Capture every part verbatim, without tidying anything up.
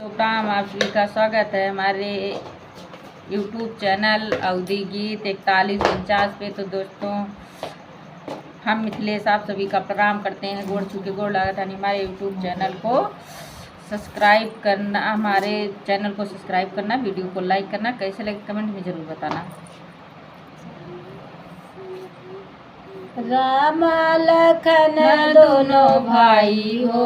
प्रणाम, आप सभी का स्वागत है हमारे YouTube चैनल अवधी गीत इकतालीस उनचास पे। तो दोस्तों, हम मिथिलेश आप सभी का प्रणाम करते हैं, गोड़ छू के गोड़ लागत है। हमारे YouTube चैनल को सब्सक्राइब करना, हमारे चैनल को सब्सक्राइब करना, वीडियो को लाइक करना, कैसे लगे कमेंट में ज़रूर बताना। राम लखन दोनों भाई हो,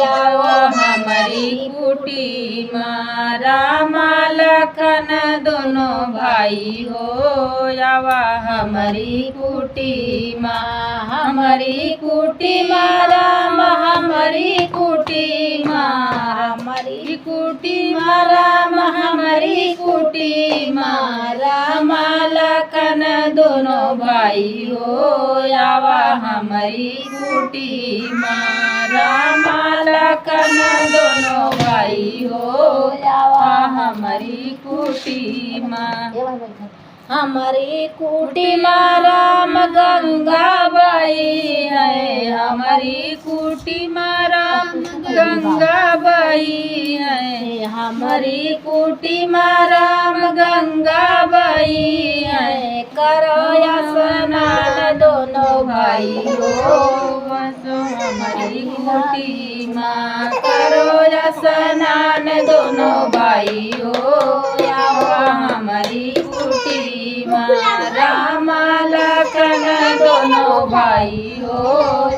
आवा हमरी कुटी मा। राम लखन दोनों भाई हो, आवा हमरी कुटी मा। हमरी कुटी मा राम, हमरी कुटी मा। हमरी कुटी मा राम, हमरी कुटी मा। राम लखन दोनों भाई हो, आवा हमरी कुटी मा। राम लखन दोनों भाई हो, आवा हमरी कुटी मा। हमरी कुटी मा राम गंगा बही है, हमरी कुटी मा राम गंगा बही है। हमरी कुटी मा राम गंगा बही है, करो स्नान दोनों भाई हो। हमरी कुटी मा करो स्नान दोनों भाई हो, आवा हमरी कुटी मा। राम लखन दोनों भाई हो,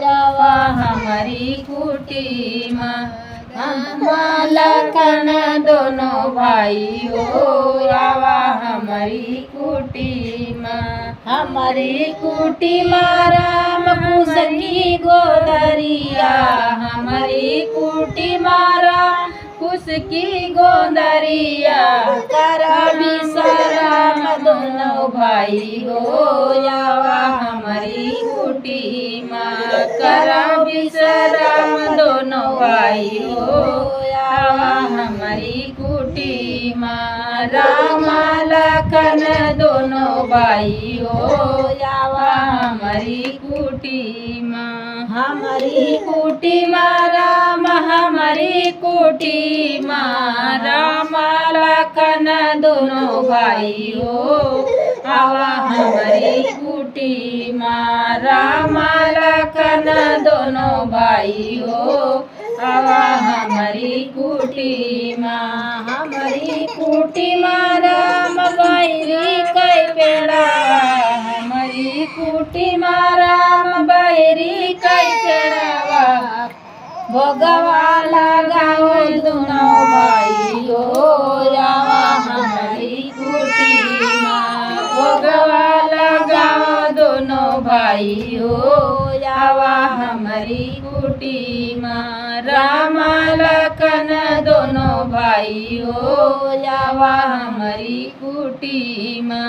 आवा हमरी कुटी मा। राम लखन दोनों भाई हो, आवा हमरी कुटी मा। हमरी कुटी मा राम कुसकी गोदरिया, हमरी कुटी मा राम कुसकी गोदरिया। करा विश्राम दोनों भाई हो, आवा हमरी कुटी मा। करा विश्राम दोनों भाई हो, आवा हमरी कुटी मा। राम लखन दोनों भाई हो, आवा हमरी कुटी मा। हमरी कुटी मा राम, हमरी कुटी मा। राम लखन दोनों भाई हो, आवा हमरी कुटी मा। राम लखन दोनों भाई हो, आवा हमरी कुटी मा। हमरी कुटी मा राम बहिरी कै पेड़वा, हमरी कुटी मा राम बहिरी कै पेड़वा। भोगवा लगाओ दोनों भाई हो, आवा हमरी कुटी मा। भोगवा लगाओ दोनों भाई हो, आवा हमरी कुटी मा। राम लखन दोनों भाई हो, आवा हमरी कुटी मा।